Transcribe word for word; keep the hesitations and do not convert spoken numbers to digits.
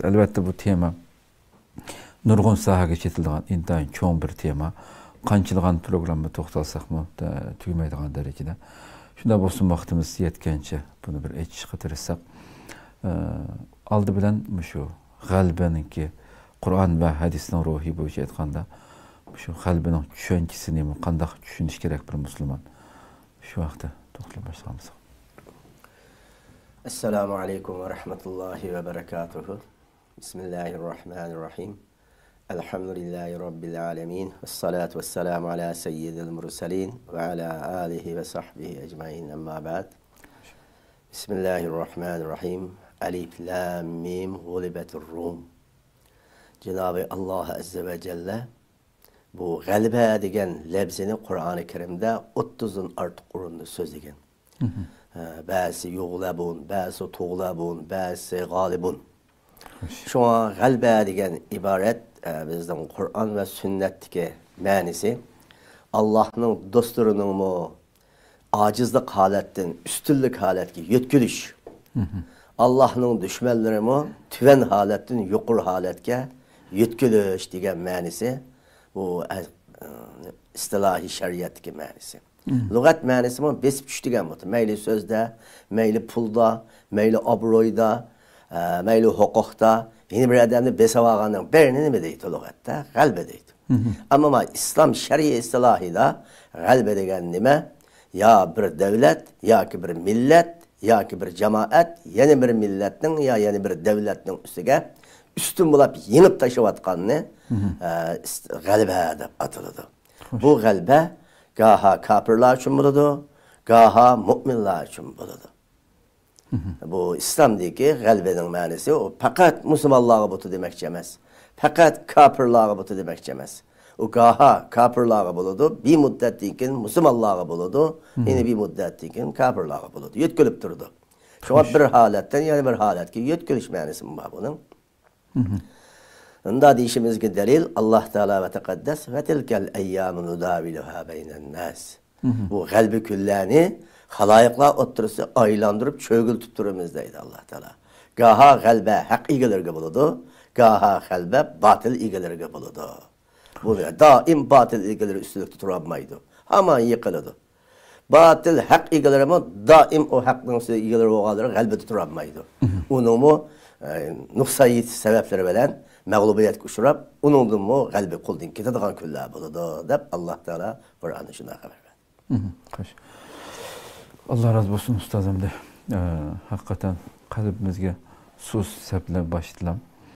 ئەلۋەتتە، بۇ تېما نۇرغۇن ساھەگە چېتىلىدىغان ئىنتايىن چوڭ بىر تېما. قانچىلىغان پروگرامما توختالساقمۇ، تە-، تۈگىمەيدىغان دەرىجىدە. شۇنداق بولسىمۇ، ۋاقتىمىز يەتكەنچە بۇنى بىر ئېچىشقا تىرىشساق، ئە، ئالدى بىلەن مۇشۇ غەلىبىنىڭكى، قۇرئان ۋە ھەدىسنىڭ روھى بويىچە ئېيتقاندا، مۇشۇ غەلىبىنىڭ چۈشەنچىسىنى قانداق چۈشىنىش كېرەك بىر مۇسۇلمان؟ شۇ ھەقتە توختىلىپ باشلىغان بولساق. السلام عليكم ورحمة الله وبركاته. بسم الله الرحمن الرحيم. الحمد لله رب العالمين. والصلاة والسلام على سيد المرسلين وعلى آله وصحبه أجمعين. أما بعد. بسم الله الرحمن الرحيم. ألف لام ميم، غلبت الروم. جناب الله عز وجل بۇ غەلىبە دېگەن لەپزىنى قۇرئانى كەرىمدە ئوتتۇزدىن ئارتۇق ئورۇندا سۆزلىگەن. مھم. ھە، بەزىسى يۇغلەبۇن، بەزىسى تۇغلەبۇن، بەزىسى غالىبۇن. خوش. شۇڭا غەلىبە دېگەن ئىبارەت، ئە، بىزنىڭ قۇرئان ۋە سۈننەتتىكى مەنىسى، ئاللاھنىڭ دوستلىرىنىڭمۇ ئاجىزلىق ھالەتتىن ئۈستۈنلۈك ھالەتكە يۆتكىلىش. مھم. ئاللاھنىڭ دۈشمەنلىرىمۇ تۆۋەن ھالەتتىن يۇقىرى ھالەتكە يۆتكىلىش دېگەن مەنىسى بۇ، ئە، ئىستىلاھىي شەرىئەتتىكى مەنىسى. مم. لۇغەت مەنىسىمۇ بېسىپ چۈش دېگەن بولىدۇ. مەيلى سۆزدە، مەيلى پۇلدا، مەيلى ئابرويدا، ئە، مەيلى ھوقۇقتا، يەنە بىر ئادەمنى بېسىۋالغاننىڭ بىرىنى نېمە دەيدۇ لۇغەتتە؟ غەلىبە دەيدۇ. مم. ئەمما مانا ئىسلام شەرئىي ئىستىلاھىدا غەلىبە دېگەن نېمە؟ يا بىر دۆلەت ياكى بىر مىللەت ياكى بىر جامائەت يەنە بىر مىللەتنىڭ يا يەنە بىر دۆلەتنىڭ ئۈستىگە ئۈستۈن بولاپ يېڭىپ تاشلىۋاتقاننى، مم. ئە، ئىست-، غەلىبە دەپ ئاتىلىدۇ. خوش. بۇ غەلىبە گاھا كاپىرلار ئۈچۈن بولىدۇ، گاھا مۇئمىنلار ئۈچۈن بولىدۇ. مھم. بۇ ئىسلامدىكى غەلىبىنىڭ مەنىسى ئۇ پەقەت مۇسۇلمانلارغا بولىدۇ دېمەكچى ئەمەس. پەقەت كاپىرلارغا بولىدۇ دېمەكچى ئەمەس. ئۇ گاھا كاپىرلارغا بولىدۇ، بىر مۇددەتتىن كېيىن مۇسۇلمانلارغا بولىدۇ، مھم. يەنە بىر مۇددەتتىن كېيىن كاپىرلارغا بولىدۇ. يۆتكىلىپ تۇرىدۇ. شۇڭا خوش. بىر ھالەتتىن يەنە بىر ھالەتكە يۆتكىلىش مەنىسىمۇ بار بۇنىڭ. مھم. ئۇنداق دېيىشىمىزگە دەلىل، ئاللاھ تائالا ۋە تەقەددەس، «وتلك الأيام نداولها بين الناس.» مھم. بۇ غەلىبە كۈنلەرنى خالايىقلار ئوتتۇرىسىدا ئايلاندۇرۇپ، چۆگۈلىتىپ تۇرىمىز، دەيدۇ ئاللاھ تائالا. گاھا غەلىبە ھەق ئىگىلىرىگە بولىدۇ، گاھا غەلىبە باتىل ئىگىلىرىگە بولىدۇ. بۇ دائىم باتىل ئىگىلىرى ئۈستۈنلۈكتە تۇرالمايدۇ. ھامان يىقىلىدۇ. باتىل ھەق ئىگىلىرىمۇ دائىم ئۇ ھەقنىڭ ئۈستىدە ئىگىلىرى بولغانلىرى غەلىبىدە تۇرالمايدۇ. مھم. ئۇنىڭمۇ، ئە، نۇقسان يېتىش سەۋەبلىرى بىلەن مەغلۇبىيەتكە ئۇچراپ، ئۇنىڭدىنمۇ غەلىبە قولدىن كېتىدىغان كۈنلەر بولىدۇ، دەپ ئاللاھ تائالا قۇرئاندا شۇنداق خەۋەر بەردى. مھم، خوش. ئاللاھ رازى بولسۇن، ئۇستاز، ئەمدى، ئە، ھەقىقەتەن قەلبىمىزگە سۇ سەپلەپ باشلىدىلا.